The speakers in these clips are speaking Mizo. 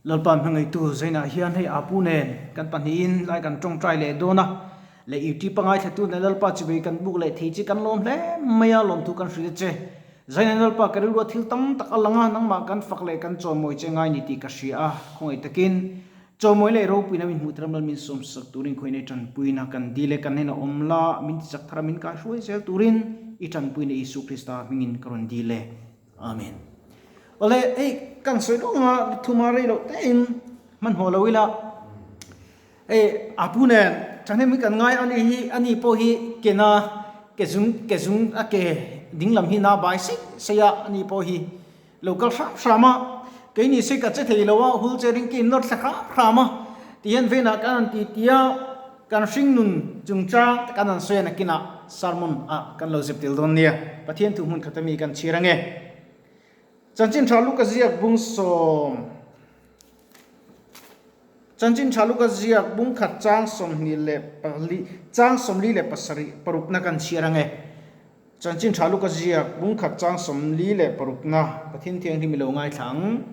Lalpa hmangaitu Zainah hian hei Apu nen kan pahnihin lai kan tawngtai leh dawn a, leh YouTube a ngaithlatu nen Lalpa chivei kan buk leh thei chi kan lawm hle mai a, lawmthu kan hrilh a che. Zainah Lalpa ka rilru a thil tam tak a lang a, nangmah kan fak leh kan chawimawi che ngai ni tih ka hria a, khawngaih takin chawimawi leh ropuina min hmuh tir ram lal min sawmsak turin khawihnei tanpuina kan dil e, kan hnenah awm la, min tichak thar a min kaihruai zel turin i tanpuina Isu Krista hmingin ka rawn dil e. Amen. Awle, hei kan sawi lawng a, thuma rei loh te in hmanhmawh lo ila. Hei a pu nen thahnem hi kan ngai a ni hi, a ni pawh hi ke na, ke zung, ke zung a ke ding lam hi na bai sei sei a, a ni pawh hi lo kal hram hram a. Kei ni se ka che thei lo a, hul che ring ke in nawr thla hram hram a. Tihian venah kan han ti ti a, kan hringnun chungchang te kan han sawi a nakinah sermon ah kan lo zep tel dawn nia. Pathian thu hmun khat ami kan chhir ange. Chanchin tha Luka ziak bung sawm Chanchin tha Luka ziak bung khat chang 24 chang 47 parukna kan chhir ange. Chanchin tha Luka ziak bung khat chang 46na Pathian Thianghlim i lo ngaithla ang.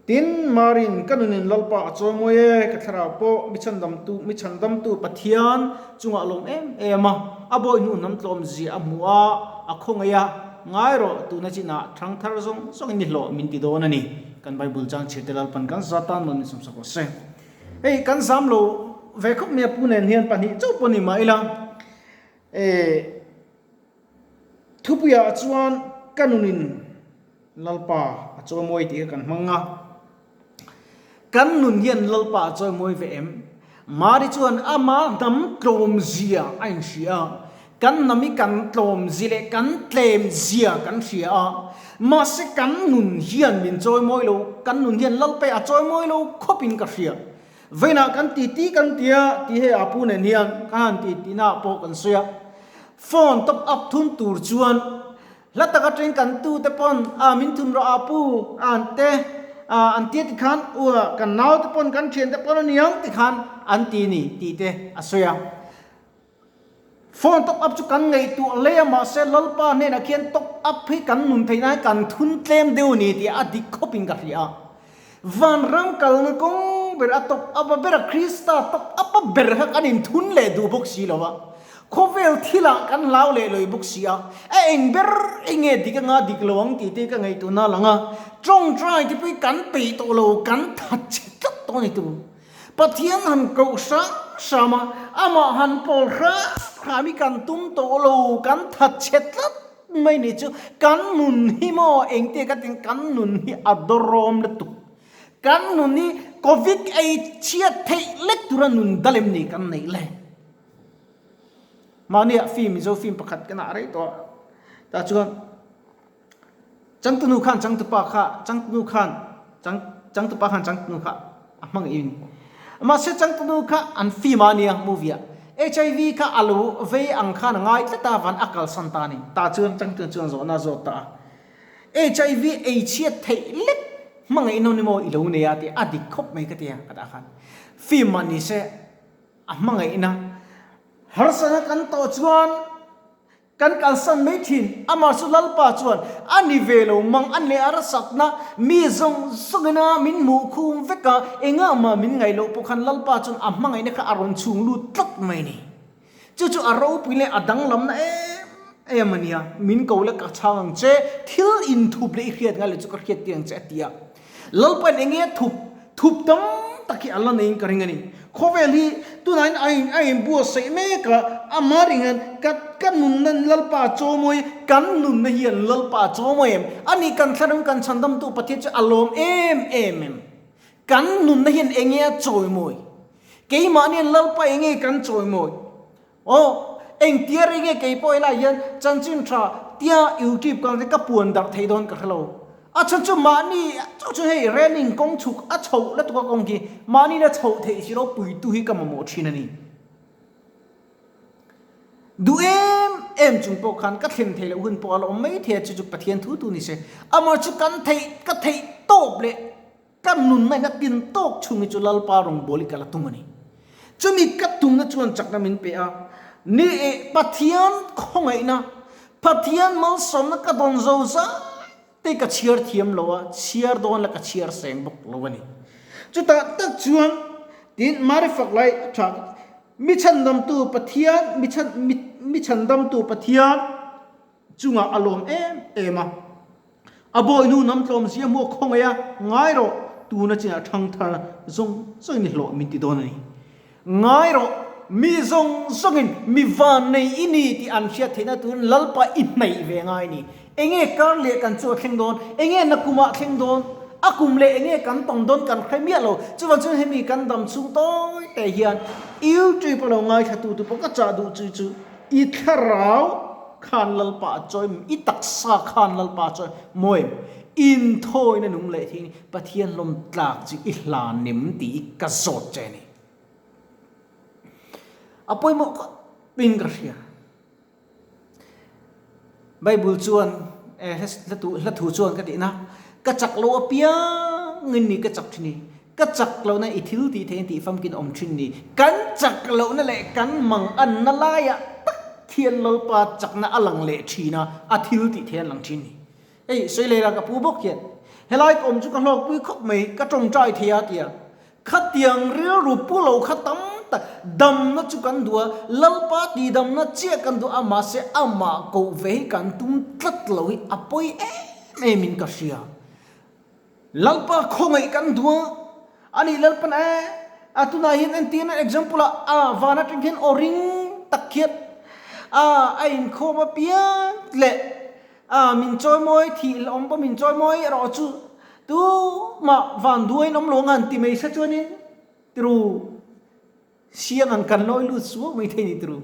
Tin, Marin, ka nunin Lalpa a chawimawi e, ka thlarau pawh mi chhandamtu, mi chhandamtu Pathian chungah a lawm em em a, a bawi hnu hnam tlawm zia a hmu a, a khawngaih a, ngai rawh, tuna chinah thang thar zawng zawngin ni hlawh min ti dawn a ni. Kan Bible chang chhirte Lalpan kan za tan mawn min sawmsak rawh se. Hei, kan zam lo ve khawp mai a, pu nen hian pahnih chauh pawh ni mah ila, e, Thupuiah chuan ka nunin Lalpa a chawimawi tih kha kan hmang a. Kan nun hian Lalpa a chawimawi ve em? Mari chuan ama hnam tlawmzia a inhria a. Kan hnam hi kan tlawmzia leh kan tlemzia kan hria a. Mahse kan nun hian min chawimawi lo, kan nun hian Lalpa a chawimawi lo khawpin ka hria. Vawiinah kan ti ti kan ti a, ti hei a pu nen hian ka han ti tihna ah pawh kan sawi a. Phone top up thun tur chuan hla tak atangin kan tu te pawn a min thun rawh a pu a an te a an tia ti khan u a kan nau te pawn kan thian te pawn a niang ti khan an ti ni tih te a sawi a. Phone top up chu kan ngaihtuah hle a mahse Lalpa hnenah khian top up hi kan nun theih nan kan thun tlem deuh a ni tih a dik khawpin ka hria a. Vanram kalna kawng ber a top up a ber a Krista top up a ber kha kan inthun leh duh bawk si lo a. Khawvel thilah kan hlau leh lawih bawk si a. A eng ber enge dik anga dik lo ang tih te ka ngaihtuahna a lang a. Tawngtai te pawh hi kan peih tawh lo kan that chhe tlat tawh a ni tur. Pathian han koh hram hram a, amah han pawl hram hram hi kan tum tawh lo, kan that chhe tlat mai ni chu kan nun hi maw engtia ka tin kan nun hi a dawrawm lutuk. Kan nun hi Covid ei chhiat theih lek tura nun dalem ni kan neih le. Mahnia film Mizo film pakhat ka nah rei tawh a, tah chuan Changtunu khan changtupa kha changtunu khan chang changtupa khan changtunu kha a hmang in mahse changtunu kha an film a nia movie ah HIV kha a lo vei ang khan a ngai tlat a van a kalsan ta a ni tah chuan changtunu chuan zawhna a zawt ta a HIV ei chhiat theih lek hmangaih nawn emaw i lo nei a tih a dik khawp mai ka tia ka dah khan film ah ni se a hmangaihna harsatna kan tawh chuan Kan kalsan mai thin. Amah chu Lalpa chuan a ni ve lo mang a leh a rasatna mi zawng zawngina min hmuh khum vek a, engah mah min ngaih loh pawh khan Lalpa chuan a hmangaihna kha a rawn chhung lut tlat mai ni. Chu chu a ropui leh a danglamna em em a nia. Min ko la ka chhang ang che, thil inthup leh i hriat ngai lo chu ka hriat tir ang che a ti a. Lalpain enge a thup thup tam tak hi a la neiin ka ring a ni. Khawvel hi tunahin a in a inbuatsaih mek a, amah ringin ka ka nunna Lalpa chaw mawi, kan nunna hian Lalpa chaw mawi em? Ani kan thlarau kan chhandamtu Pathian chu a lawm em em em. Kan nunna hian enge a chawimawi? Keimahnian Lalpa enge kan chawimawi? Aw, engtia rei nge kei pawh helai hian chanchin tha tia YouTube kal te ka puan darh thei dawn ka hre lo. A chhan chu mahni chu chu hei railing kawng chhuk a chhoh la tuk a kawng khi mahni la chhoh theih si lo puitu hi ka mamawh thin a ni. Duh em em chung pawh khan ka thlen theih loh hun pawh a la awm mai thei a chu chu Pathian thu tu ni se. Amah chu kan theih ka theih tawp leh Ka nunna in a tin tawk chhung hi chu Lalpa rawngbâwl hi ka la tum a ni. Chumi ka tumna chuan chakna min pe a, ni e, Pathian khawngaihna, Pathian malsawmna ka dawn zo zai Te ka chhiar thiam lo a, chhiar dawn la ka chhiar seng bawk lo a ni. Chutah tak chuan tin Mari fak lai a tha mi chhandamtu Pathian mi chhan mi chhandamtu Pathian chungah a lawm em em a. A bawihnu nam tlawm zia hmuak khawngaih a, ngai rawh tuna chinah thangthar zawng zawngin i hlawh min ti dawn a ni. Ngai rawh, mi zawng zawngin mi vannei i ni tih an hriat theihna turin Lalpa i hnaih ve ngai ni. Enge kar leh kan chu a thleng dawn? Enge nakumah a thleng dawn? A kum leh enge kan tawng dawn kan hre miah lo. Chuvang chuan hemi kan dam chhung tawi te hian YouTube a lo ngaithla tu tu pawh ka chah duh chu chu i thlarau khan Lalpa a chawi i taksa khan Lalpa a chawi mawi em? Inthawina nung leh thing Pathian lawm tlak chu i hlan em tih i ka zawt che a ni. A pawimawh khawp in ka hria. Bible chuan hla thu chuan ka tihna ka chak lo apiang in ni ka chak thin ni. Ka chak lohna i thil tih theih in tih famkin awm thin ni. Kan chak lohna leh kan mang anna laiah tak hian Lalpa chakna a lang leh thin a, a thil tih theih an lang thin ni. Hei Sawileila ka pu bawk hian helai ka awm chu ka hlawkpui khawp mai, ka tawngtai thei a tia. Khatiang rilru pu lo kha tam tak damna chu kan duh a, Lalpa tihdamna chiah kan duh a, mahse amah koh ve hi kan tum tlat lo hi a pawi em em in ka hria. Lalpa khawngaih kan duh a, ani Lalpan e, a tunah hian entirna example ah a van atang hian aw ring tak khian a a inkhawm apiang leh A, min chawimawi thih la awm pawh min chawimawi erawh chu tu mah van duaiin awm lo ang han ti mai se chuanin tiru siang ang kan lawi lut suau mai thei ni tiru.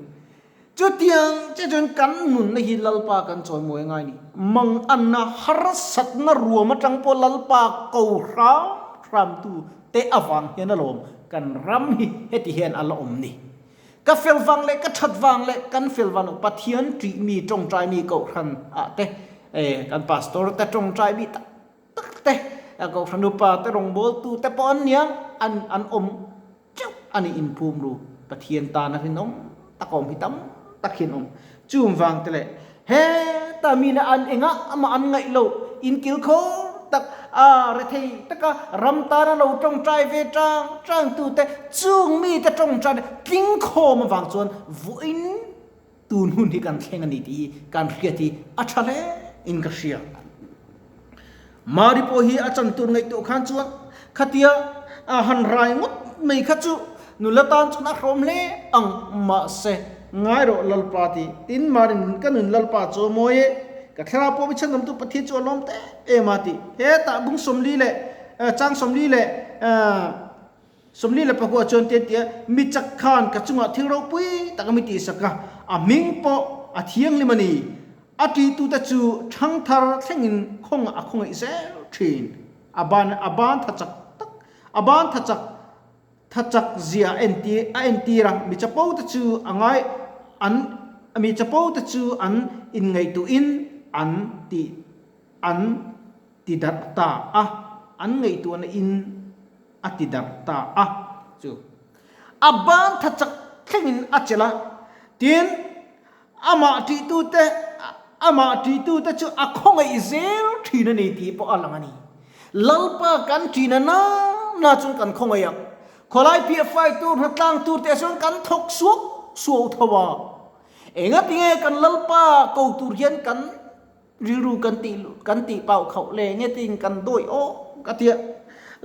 Chutiang che chuan kan nunna hi Lalpa kan chawimawi angai ni. Manganna harsatna ruam atang pawh Lalpa ko hram hram tu te avang hian alawm kan ram hi heti hian a la awm ni. Ka fel vang leh ka that vang leh kan fel vang lo Pathian ṭih mi ṭawngṭai mi kohhran ah te eh kan pastor te ṭawngṭai mi tak tak te kohhran upa te rawngbawltu te pawh an nia an an awm teuh a ni inphum ru Pathian tana rinawm tak a awm hi tam tak hian awm chung vang te leh Heta mina an engah amah an ngaih loh inkil khawr tak a rethei taka ram tana lo tawngtai ve tang tang tute chung mite tawngtai tling khawm avang chuan vawiin tun hun hi kan thleng a ni tih hi kan hriat hi a tha hle in ka hria. Mari pawh hi a chan tur ngaihtuah khan chuan khatia a han rai ngawt mai kha chu nula tan chuan a hrawm hle ang mahse ngai rawh Lalpa ti tin Mari nun ka nun Lalpa chu a mawi e ka thlarau pawh mi chhandamtu Pathian chu a lawm ta em em a ti hetah bung 40 leh chang 40 leh 44 chuan tian tia mi chak khan ka chungah thil ropui tak a mi tihsak a, a hming pawh a thianghlim a ni. A ṭihtute chu ṭhangthar thlengin khawngah a khawngaih zel ṭhin. A ban a ban tha chak tak a ban tha chak tha chak zia a entir a entir a, mi chapote chu a ngai an mi chapote chu an inngaihtuahin an ti an ti darh ta a, an ngaihtuahna in a ti darh ta a chu a ban tha chak thlengin a chelh a, tin amah tihtute amah tihtute chu a khawngaih zel thin a ni tih pawh a lang a ni. Lalpa kan ṭin a na na chuan kan khawngaih ang, khawlai piah fai tur hnatlang tur te chuan kan thawk suau suau tho a, engatinge kan Lalpa ko tur hian kan Rilru kan tih kan tih pau khauh le nge tiin kan dawi awk a tia.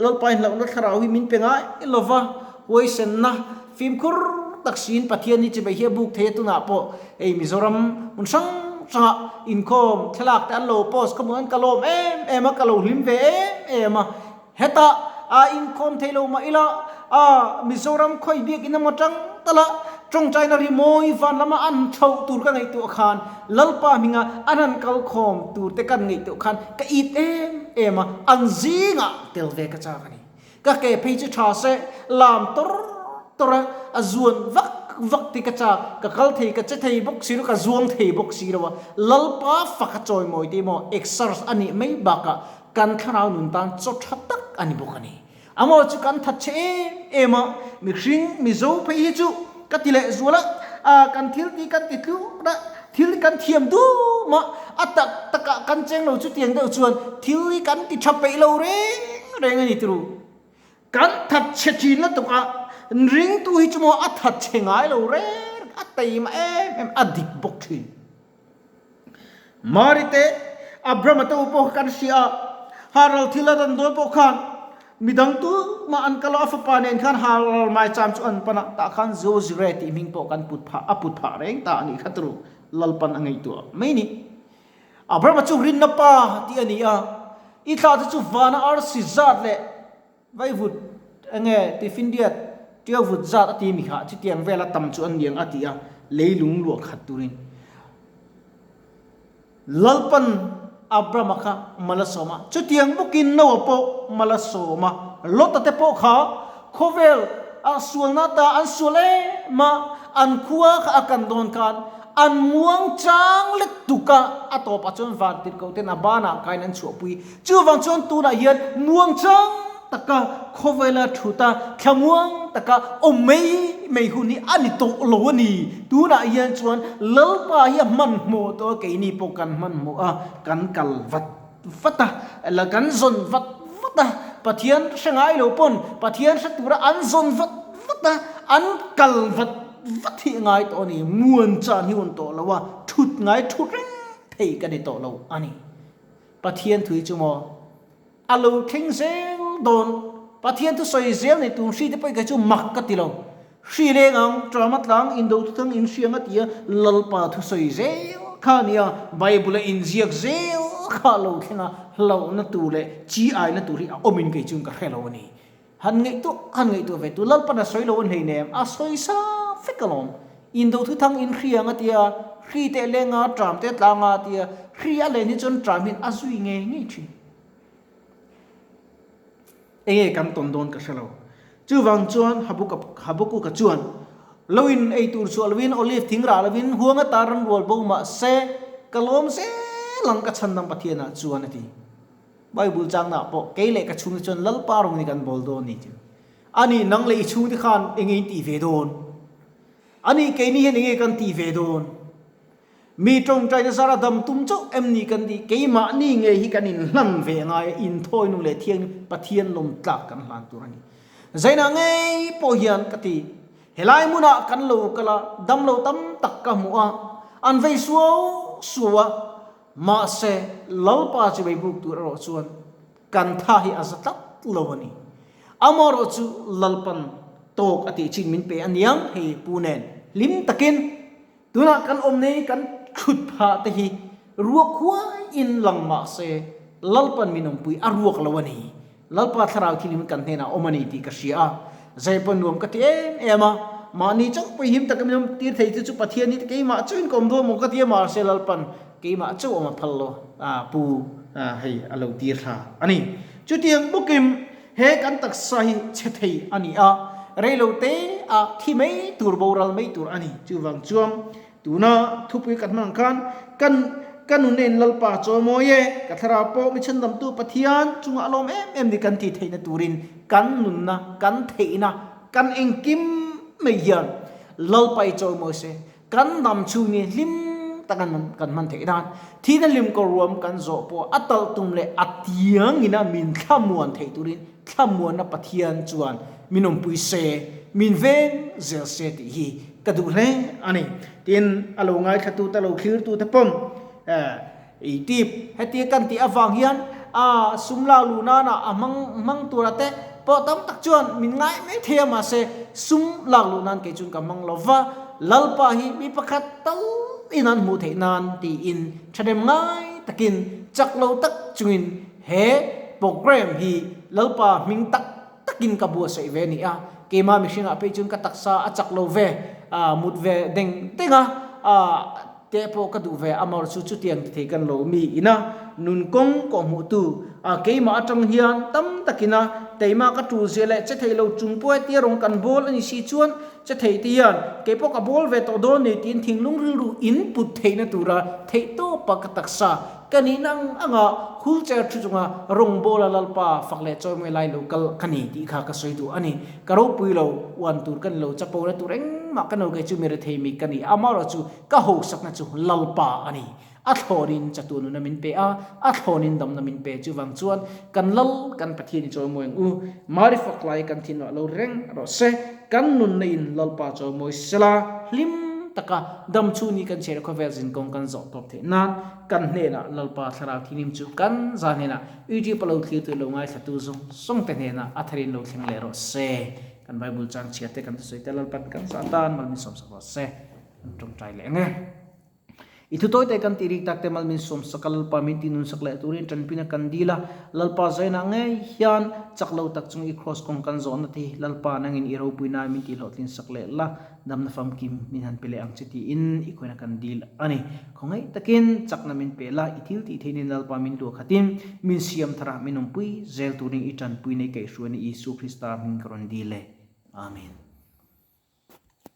Lalpa in hlauhna thlarau hi min pe ngai lova, huaisenna fimkhur tak siin Pathian hi chibai hi a buk thei a tunah pawh hei Mizoram hmun hrang hrangah inkhawm thlalak te an lo post kha hmuh an ka lawm em em a, ka lo hlim ve em em a. Hetah a inkhawm thei lo mah ila a Mizoram khawi biakinn emaw tang tala tawngtaina rimawi van lama an chhoh tur ka ngaihtuah khan Lalpa hminga an han kal khawm tur te kan ngaihtuah khan ka it em em a, an zingah tel ve ka chak a ni. Ka ke phei chu tha se lam tawr tawr a, a zuan vak vak ti ka chak, ka kal thei ka che thei bawk si lo, ka zuang thei bawk si lo a, Lalpa faka chawimawi te emaw exercise a nih mai bakah Kan thlarau nun tan chaw tha tak a ni bawk a ni. Amaw chu kan that che em em a, mihring Mizo phei hi chu ka ti leh zual a, kan thil tih kan ti tluk a, thil kan thiam duh ma a tak takah kan cheng lo chutiang deuh chuan thil hi kan ti tha peih lo reng reng a ni turu. Kan that chhe thin lutuk a, ringtu hi chu maw a that chhe ngai lo reng a taima em em a dik bawk thin. Mari te, Abraham-a te u pawh kha kan hria a, Haral thil a rawn dawn pawh khan midang tumah an kal a, a fapa nen khan Haral maicham chu an pan a, tah khan Zozire tih hming pawh kan put phah, a put phah reng ta a nih kha turu Lalpan a ngaihtuah mai ni. Abraham-a chu rinna pa tih a ni a, i thlah te chu vana arsi zat leh Vaivut enge tifindiat tiauvut zat a ti mi kha chutiang vela tam chu an niang a ti a, leilung luah khat turin Lalpan Abrama kha mal a sawm a, chutiang bawkin Noah pawh mal a sawm a, Lota te pawh kha khawvel a sualna ta an sual em a, an khua kha a kan dawn khan an muang chang let tuk a, a tawpah chuan vantirhkoh ten a banah kain an chhuahpui. Chuvang chuan tunah hian muangchang taka khawvela thuta thlamuang taka awm mai mai hun hi a ni tawh lo a ni. Tunah hian chuan Lalpa hi a hmanhmawh tawh a, keini pawh kan hmanhmawh a, kan kal vat vat a, la kan zawn vat vat a, Pathian hre ngai lo pawn Pathian hre tura an zawn vat vat a, an kal vat vat hi a ngai tawh a ni. Muanchan hi hun tawh lo a, thut ngai thut reng thei ka ni tawh lo a ni. Pathian thui chu maw a lo thleng zel dawn. Pathian thu sawi zel nei tur hri te pawh i kei chu mak ka ti lo. Hri leng ang, Trama tlang indo thuthang in hriang a ti a, Lalpa thu sawi zel kha a nia, Bible a inziak zel kha a lo thleng a, hlauhna tur leh chi aina tur hi a awmin kei chuan ka hre lo a ni. Han ngaihtuah han ngaihtuah ve tu Lalpan a sawi lo an hleinem, a sawi sa vek alawm. Indo thuthang in hri ang a tia, hri teh leng a, tram te tlang a tia, hri a len hi chuan tram hian a zui ngei ngei thin. Enge kan tawn dawn ka hre lo. Chuvang chuan Habuka Habakuka chuan lo in ei tur chhuah lovin olive thing rah lovin huang ata ram rual bo mah se ka lawm zel ang ka chhandam Pathianah chuan a ti. Bible changnaah pawh kei leh ka chhungte chuan Lalpa rawng ni kan bawl dawn ni chu. Ani nang leh i chhungte khan enge in tih ve dawn? Ani keini hian enge kan tih ve dawn? Mi tawngtaina zara dam tum chauh em ni kan tih? Keimahni nge hi kan inhlan ve ngai a, inthawi nung leh thiang Pathian lawm tlak kan hlan tur a ni. Zainah ngei pawh hian ka ti, helai hmunah kan lo kal a, dam lo tam tak ka hmuh a, an vei suau suau a, Mahse, Lalpa chu beibuk tur erawh chuan kan tha hi a za tlat lo a ni. Amaherawh chu Lalpan tawk a tih chin min pe a niang hei pu nen hlim takin tunah kan awm nei kan thut phah te hi ruak huaiin lang mahse Lalpan min awmpui a ruak lo a ni. Lalpa thlarau thilhim kan hnenah awm a ni tih ka hria a, zai pawh nuam ka ti em em a, mahni chauh pawh him taka min awm tir thei chu chu Pathian hi keimah chauhin ka awm dawn maw ka ti a, mahse Lalpan keimah chauh awm a phal lo a pu hei a lo tir thla a ni. Chutiang bawkin he kan taksa hi chhe thei a ni a, reilo te a thi mai tur boral mai tur a ni. Chuvang chuan Tuna thupui ka hmang khan kan ka nun en Lalpa chaw mawi e, ka thlarau pawh mi chhandamtu Pathian chungah a lawm em em ni kan tih theihna turin kan nunna, kan theihna, kan engkim mai hian Lalpa i chawi mawi se, kan dam chhung ni hlim taka kan hman theih nan thihna hlim kawr ruam kan zawh pawh a talh tum leh a tiangina min thlamuan theih turin thlamuanna Pathian chuan min awmpui se, min veng zel se tih hi ka duh hle a ni. Tin, a lo ngaithlatute, a lo thlirtute pawm i tip hetia kan tih avang hian a sum lak luh nana a hmang hmang tura te pawh tam tak chuan min ngai mai thei a, mahse sum lak luh nan kei chuan ka hmang lo va, Lalpa hi mi pakhat tal in an hmuh theih nan tiin thahnem ngai takin chak lo tak chungin He program hi Lalpa hming tak takin ka buatsaih ve a ni a, keimah mihringah phei chuan ka taksa a chak lo ve, mut ve deng deng a, teh pawh ka duh ve a, amaherawhchu chu chutiang ti thei kan lo mi ina nun kawng kawh hmuhtu keimah atang hian tam takina teimah ka tul zia leh che thei lo chung pawh hetia rawng kan bawl a ni si chuan che thei te hian kei pawh ka bawl ve tawh dawn ni tiin thinglung rilru in put theihna tura theihtawpa ka taksa Ka nih nang anga wheelchair thu chunga rawngbawla Lalpa fak leh chawimawi lai lo kal ka ni tih kha ka sawi duh a ni. Ka ropui lo, uan tur ka ni lo, chapo na tur engmah ka no kei chu mi rethei mi ka ni. Amaherawhchu ka hosakna chu Lalpa a ni. A thlawnin chatu nuna min pe a, a thlawnin damna min pe. Chuvang chuan kan Lal, kan Pathian i chawimawi ang u. Mari fak lai kan thinah lo reng rawh se. Kan nunna in Lalpa chawimawi sela, hlim taka dam chhungni kan chhiar khawvel zinkawng kan zawh tawp theih nan kan hnenah Lalpa thlarau thinim chu kan za hnenah YouTube a lo thlirtu lo ngaithlatu zawng zawng te hnenah a tharin lo thleng leh rawh se. Kan Bible chang chhiar te kan thusawi te Lalpan kan za tan mal min sawmsak rawh se. Kan tawngtai leh ang e. I thu tawi te kan tih rik tak te mal min sawm sak a, Lalpa min tih nun sak leh turin tanpuina kan dil a, Lalpa zainah ngei hian chak lo tak chung i kraws kawng kan zawhna te hi Lalpa nangin i ropui nai min tih hlawhtlin sak leh la, damna famkim min han pe leh ang che tiin i khawina kan dil a ni. Khawngaih takin chakna min pe la, i thil tih theihnin Lalpa min luah khatin min siam thar a, min awmpui zel turin i tanpuina i kaihhruaina Isua Krista hming ka rawn dil e. Amen.